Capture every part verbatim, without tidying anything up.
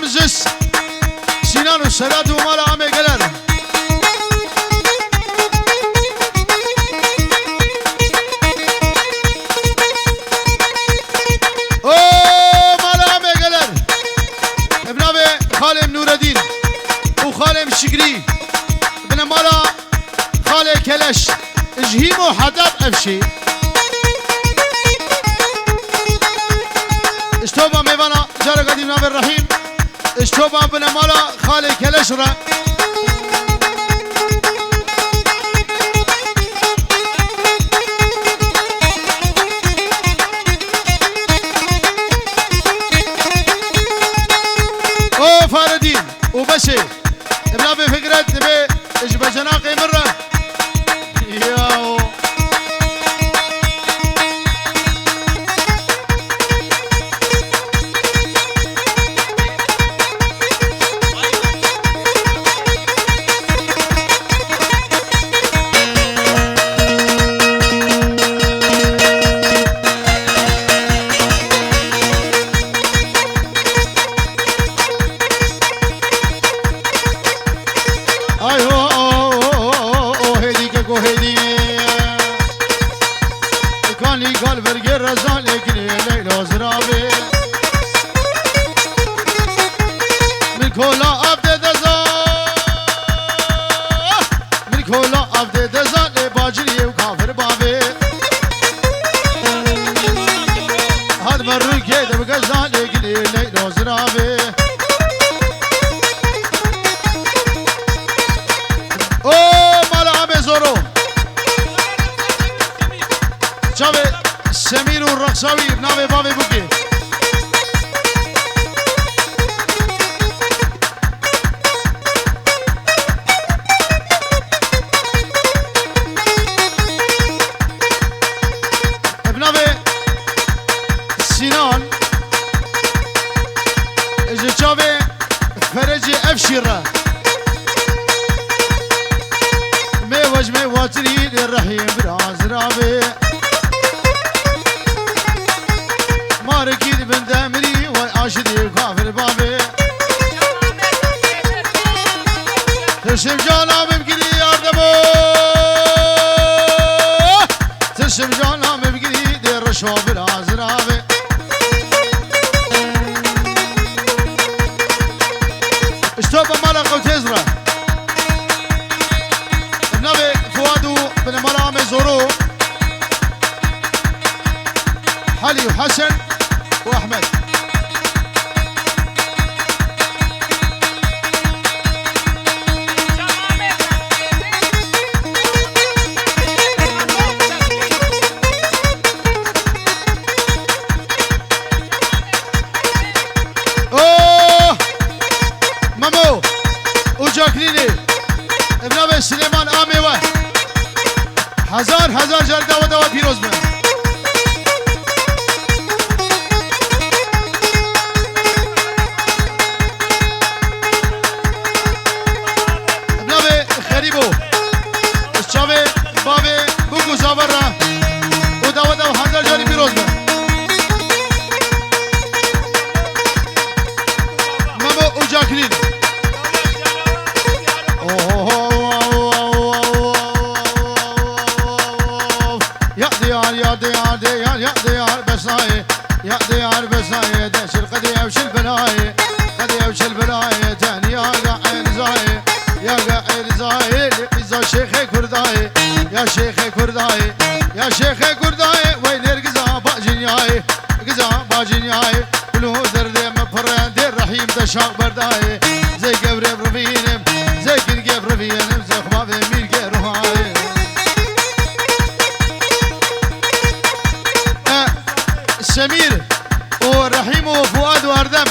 Zis, Sînan û Sedat û mala Amê Geler. O mala Amê Geler. Bi navê xalê Nûredîn û xalê Şikrî. Bine mala xalê Keleş. Ji Hîmo heta Efşî. Ji toba mêvana careka dî navê Rehîm. Ji toba binemala xalê Keleş re. O Faredîn û Beşê. Evla bê Fikret dibê ji becenaqê min re. Yaw. Ay ho, o hêdî keko hêdî. Kanî kal vergê rezalê kinê Leyla ziravê. Min kola avdê deza. Min kola avdê deza lê bacirî û kafir bavê. Hat me rûkê de bike zalê kinê Leyla ziravê. O mala Amê Zoro. Çavê Semîr û Rexsawî navê bavê bûkê. Bi navê Sînan ji çavê Ferecê Efşî re. Mê wej mê watirî lê rehî bira ziravê. Marikî di bin demirî vay aşidî kafir bavê. Tirsim cana min bigirî yardemo. Tirsim cana min bigirî dê reşo bira ziravê. Ji toba mala Qewtêz re. Navê Fuad û binemala Amê Zoro. Helî û Hesen û Ehmed. Oh! Memo û Caklînê. Ev navê Silêman Amê we. Hezar hezar car dawa dawa pîroz be. Navê Xerîbo. Çavê bavê bûk û zaver re. Û dawa dawa hezar carî pîroz be. Memo û Caklîn. Ya diyar, ya diyar, diyar, ya diyar besayê. Ya diyar besayê de şil qedî ev şil belayê. Qedî ev şil belayê tenya ga erzayê. Ya ga erzayê li qîza şêxê kurdayê. Ya şêxê kurdayê. Ya şêxê kurdayê wey nêrgiza bacinyayê. Giza bacinyayê. Kulû derdê me pirendê rehîm de şax berdayê. Zê gevrê rivînim. Zê girgê rivînim. Zê xmavê mîrgê ruhayê. E, Semîr û Rehîm û Fuad û Erdem.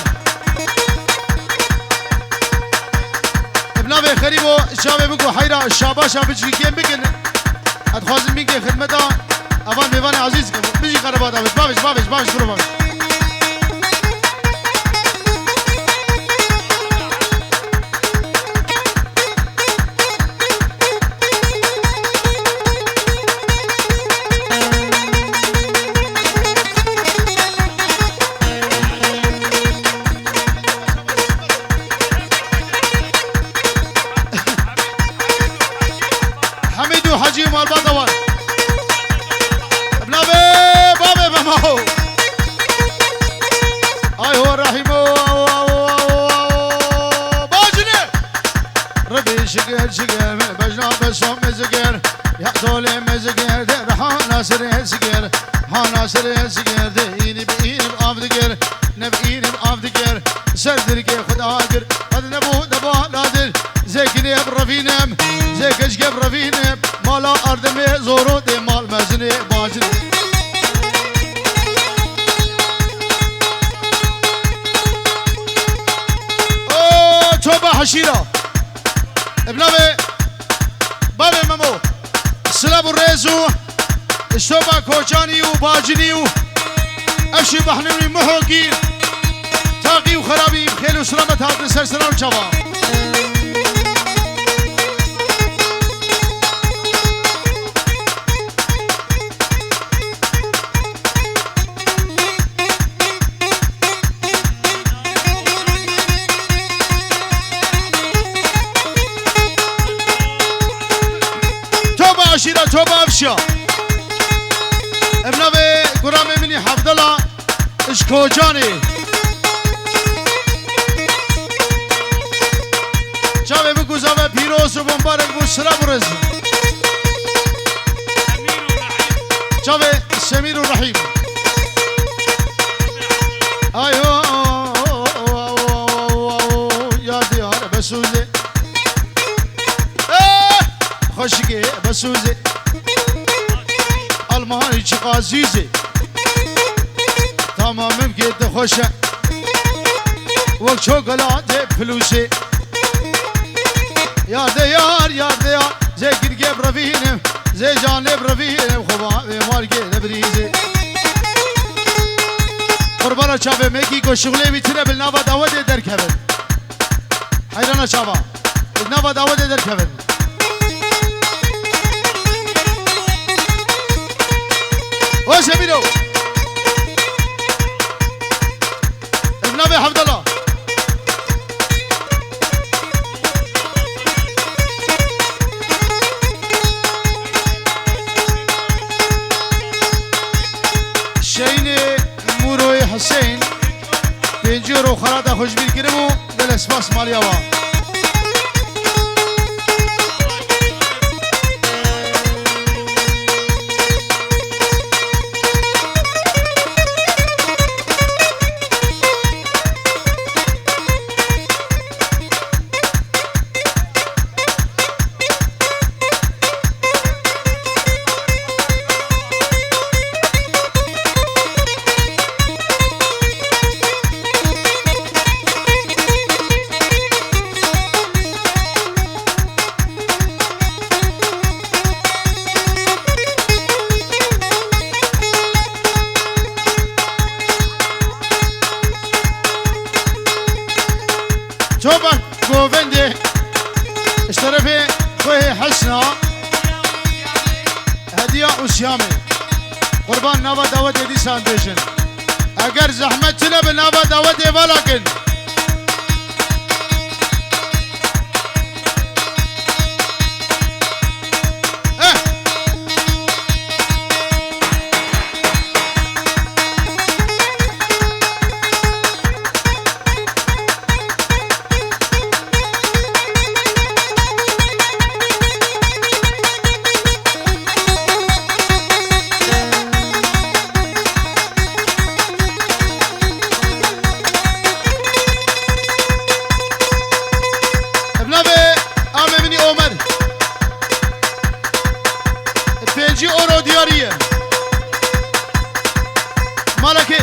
Bi navê Xerîbo çavê biku heyra şabaşa biçî kêm bikin. Ez dixwazim bîkê xidmeta evan mêvanê ezîz. Bijî Qerebat Amed. Bavêj, bavêj, bavêj, kuro bavêj. Malbata wan. Bi navê bavê Memo. Ay ho Rehîmo. Bacine. Rebî şikir şikir, bejna beso mezgir. Ya dolê mezgir de, ha nasirê zikir. Ha nasirê zikir de, înî bi înî bi av digir. Ne bi înî bi av digir. Ser dirgê Xuda gir. Hadi ne bu de bala dir. Zê kinê bi revînim. Zê keşkê bi revînim. Mala erdemê zoro dê mal mezinê bacin. O çoba heşîra. Bi navê bavê Memo. Silav û rêz û şoba koçanî û bacinî û eşî behnewî muhokî. Taqî û xerabî xêl û selamet hatin ser seran çava. Çoba aşîra, çoba avşa. Em navê guramê min î Hevdela. Ji Kocanê. Çavê bi guzave pîroz û bombarek bû sira birêz. Çavê Semîr û Rehîm. Ay ho, ya diyar besûzê. Eh, xweşikê besûzê. Almanî çiqa zîzê. Tamamim kê dixweşe. Wek çokoladê pilûsê. Yar de yar, yar de yar. Zê girgê bi revînim. Zê canê bi revînim. Xwe ba vê margê de birîzê. Qurbana çavê me kî ku şixulê wî tune bi nava dawetê derkevin. Heyrana çava. Nava dawetê derkevin. O Semîro. Navê Hevdela. Şeynê Mûroyê Huseyîn. Pêncî euro xerata xwe ji bîr kiribû. Gelek spas maliya wa. Çoban govendê ji terefê xwehê Hesna hediya û siyamê. Qurban nava dawetê dîsan bêjin. Eger zehmet tune bi nava dawetê vala kin. Eh! Bi navê amê min î Omer. Pêncî euro diyarî ye. Mala kê?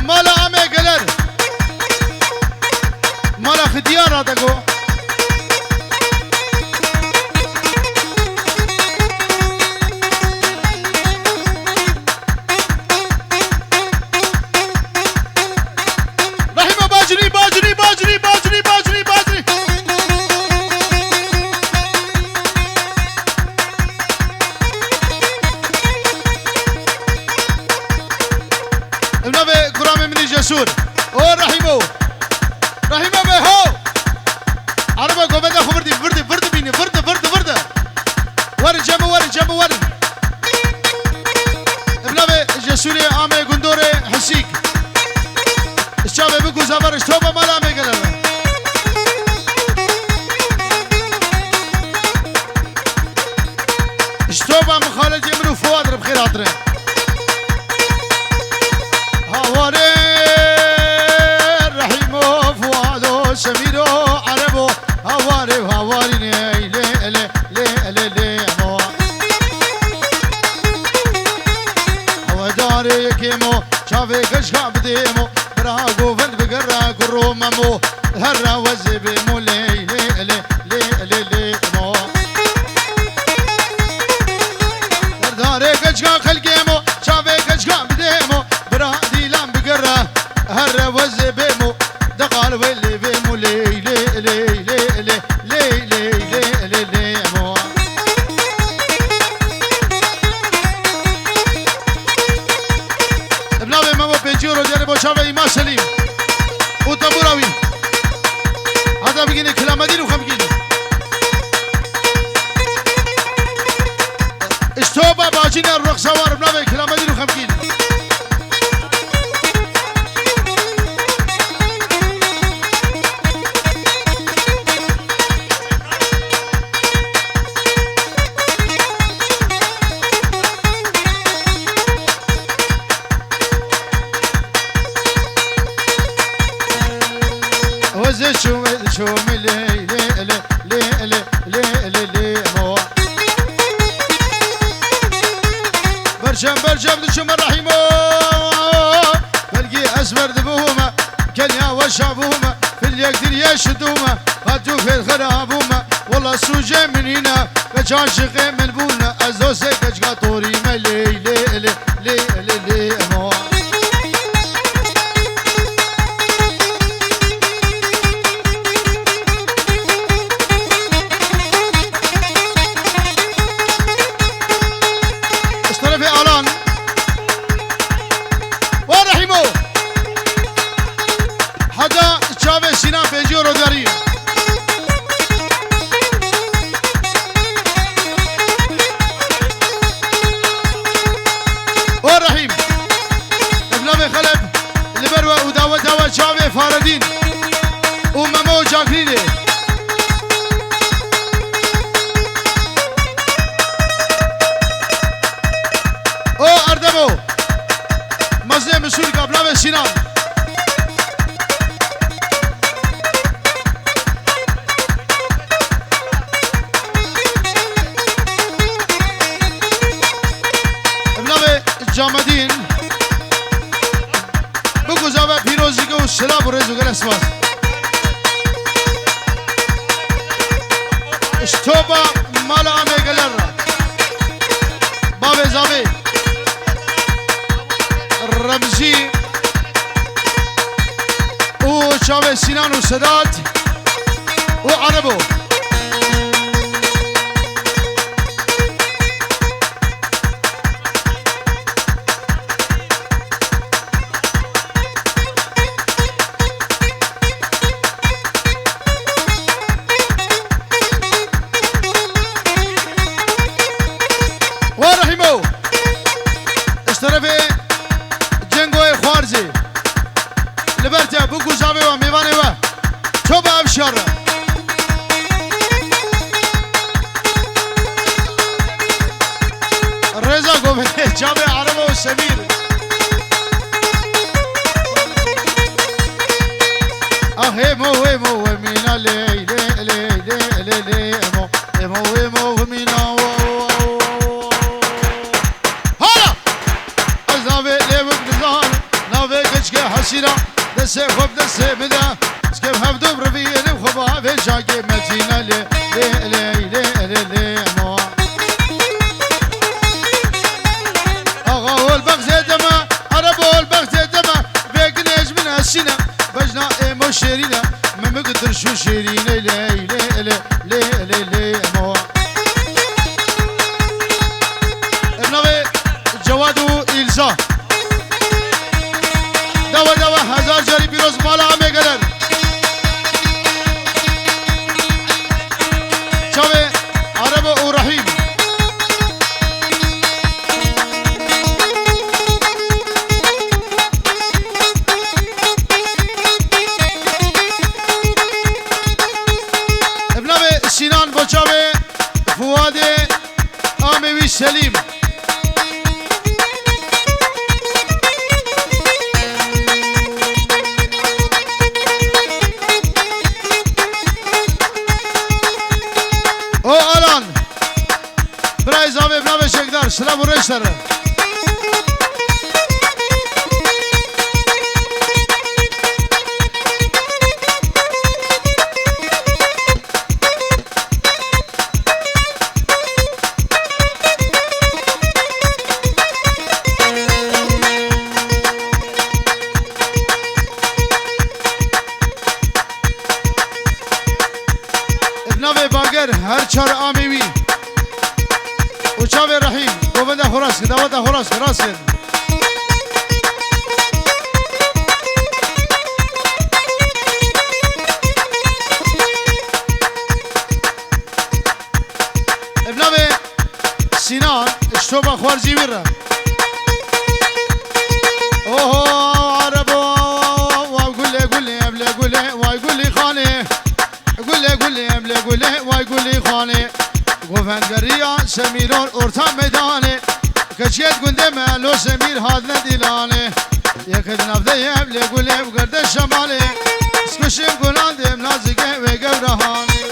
Mala amê geler. Mala xidiyar radego. Rahîma bacirî, bacirî, bacirî, bacirî, bacirî, bacirî. Lê, lê, lê, lê, lê, lê, lê, lê, emo. Bi navê Memo Pêncî Oro diyarê bo çavê Îma Selîm û tebûra wî. Heta bigînê Kilamedîn û xemgîn. Ji toba bacîne rexsewar bi navê Kilamedîn û xemgîn. Hozê çûme, çûme lê, lê, lê, lê, lê, lê, lê, lê, lê, mo. Berçem, berçem diçûme Rehîmo. Belkî ez berdibûme, kenya weşa bûme, fil yek diriyê şidûme, xatû fêr xera bûme, wela sûcê min nîne, keç aşiqê min bûne, ez dostê keçika torî me lê, lê, lê, lê, lê, lê, mo. Ji terefê Alan. Wa Rehîmo. Heda çavê Sînan Pêncî Oro diyarî. O Rehîm. Ev navê Xeleb li ber we û dawe dawe çavê Faredîn û Memo Cakrînê. O Erdemo. Mezinê Misûrika bi navê Sînan. Bi navê Camedîn. Biguza ve pîrozî û silav û rêz û gelek spas. Ji toba mala Amê Geler re. Bavê Zavê. Remzî. Û çavê Sînan û Sedat. Û Erebo. Wa Rehîmo! Ji terefê Cengoyê Xwarzê. Li ber te bû ku zavê we, mêvanê we. Çoba ev şer e. Rêza Govê, çavê Erebo û Semîr. Ah, emo, emo, emîna, lê, lê, lê, emo, emo, emo, emîna, wo, wo, wo, wo. Hala! Ez navê lêwik nizan, navê keçikê hesîra, destê xwe bi destê min de, ez kêm hevdû bi rivî êlim xwe bavê çakê metîne lê, lê, lê, lê, lê, lê, mo. Axa ol bexzê deme, Ereb ol bexzê deme, vê ginê ji min hesîne, bejna ê mo şêrîne, mimik dirşû şêrîne, lê, lê, lê, lê, lê, lê, mo. Ev navê Cewad û Îlza. Dawe dawe hezar carî pîroz mala Amê Geler. Çavê Arebo û Rehîm. Ev navê Sînan bo çavê Fuadê Amê wî Selîm. O Alan. Birayê zavê bi navê Şêkdar. Silav û rêz ser. Navê Bager, her çar amê wî. Û çavê Rehîm, govenda xwe rast kir, daweta xwe rast kir, rast kir. Ev navê Sînan, ji topa xwarzî wî re. Oho, Erebo, wa gulê gulê, ev lê gulê, way gulî xanê. Gulê gulê, ev lê gulê, way gulî xanê. Govend geriya Semîrol orta meydanê. Keçiyet gundê me, lo Semîr hatine dîlanê. Yekê di nav de ye, ev lê gulê, ev gerde şemalê. Skuşim gulan dem nazike ve gewrahanê.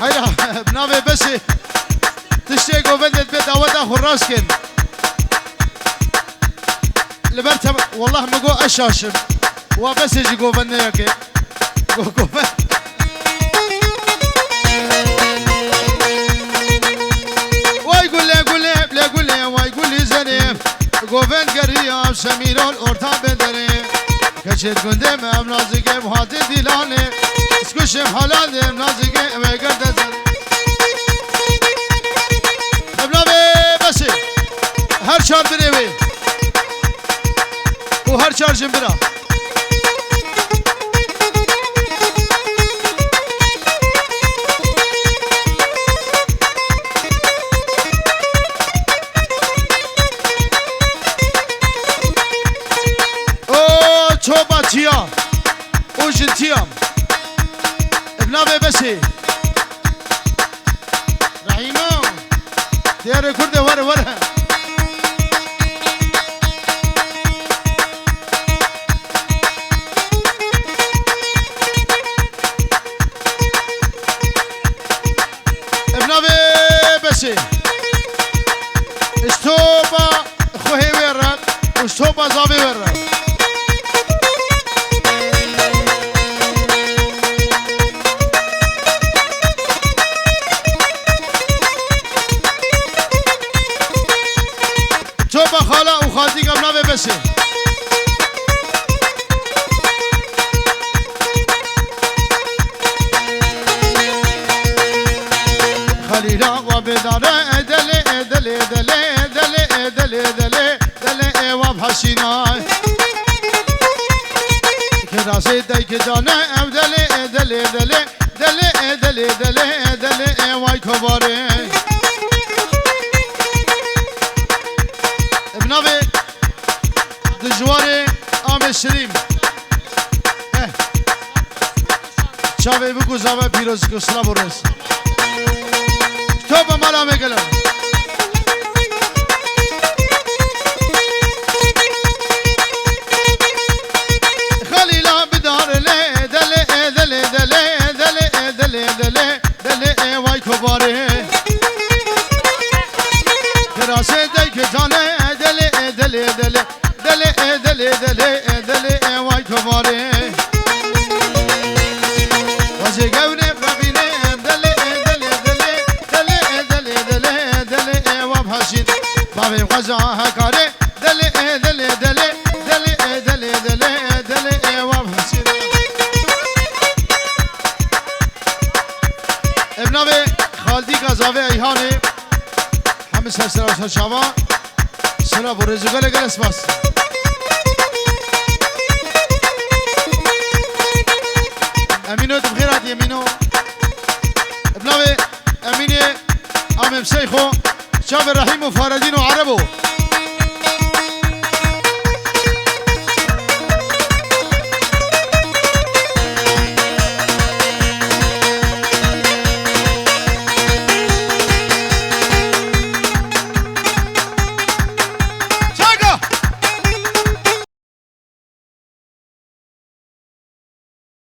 Heyra, bi navê besê. Tiştê govendê dibê daweta xwe rast kin. Li ber tem-, wallah min got ez şaşim. Wa besê jî govend neyeke. Go-, govend. Way gule gule, ble gule, way gulî zenê. Govend geriya Semîrol orta bedere. Keçê gundê me ev nazike, ev hatî dîlanê. Skuşim halandê ev nazike, ev gerde zenê. Ev navê besê. Her çar birê wê. Û her çar jimbira. O çoba çiya. O jin çiya. Ev navê besê. Rehîmo. Diyarê Kurdê were were. Ev navê besê. Ji topa xwehê wê re û ji topa zavê wê re. Topa xala û xaltîka ev navê besê. Xelîla wa bêdane, e delê, e delê, delê, e delê, e delê, delê, delê, e wa bihesîna. Kirasê dayke dane, ev delê, e delê, delê, delê, e delê, delê, e delê, e way kovarê. Bi navê Dijwarê Amê Şirîm. Eh. Çavê bikû zave pîroz ku silav û rêz. Topa mala me gelo. Xelîla bidar lê delê, e delê, delê, e delê, e delê, delê, delê, e way kovarê. Kirasê dey kitane, e delê, e delê, delê. Delê, e, delê, delê, e, delê, e, way kovarê. Wazê gewne vevîne, e, delê, e, delê, delê, delê, e, delê, delê, e, delê, e, wa bihesîne. Bavê xweza hekarê, delê, e, delê, delê, delê, e, delê, delê, e, delê, e, wa bihesîne. Ev navê Xaldîka Zavê Eyhanê. Hemî ser sera ser çava. Selav û rêz û gelek gelek spas. Emîno, tu bi xêr hatî Emîno. Bi navê Emînê Amê Seyxo, çavê Rehîm û Faredîn û Erebo.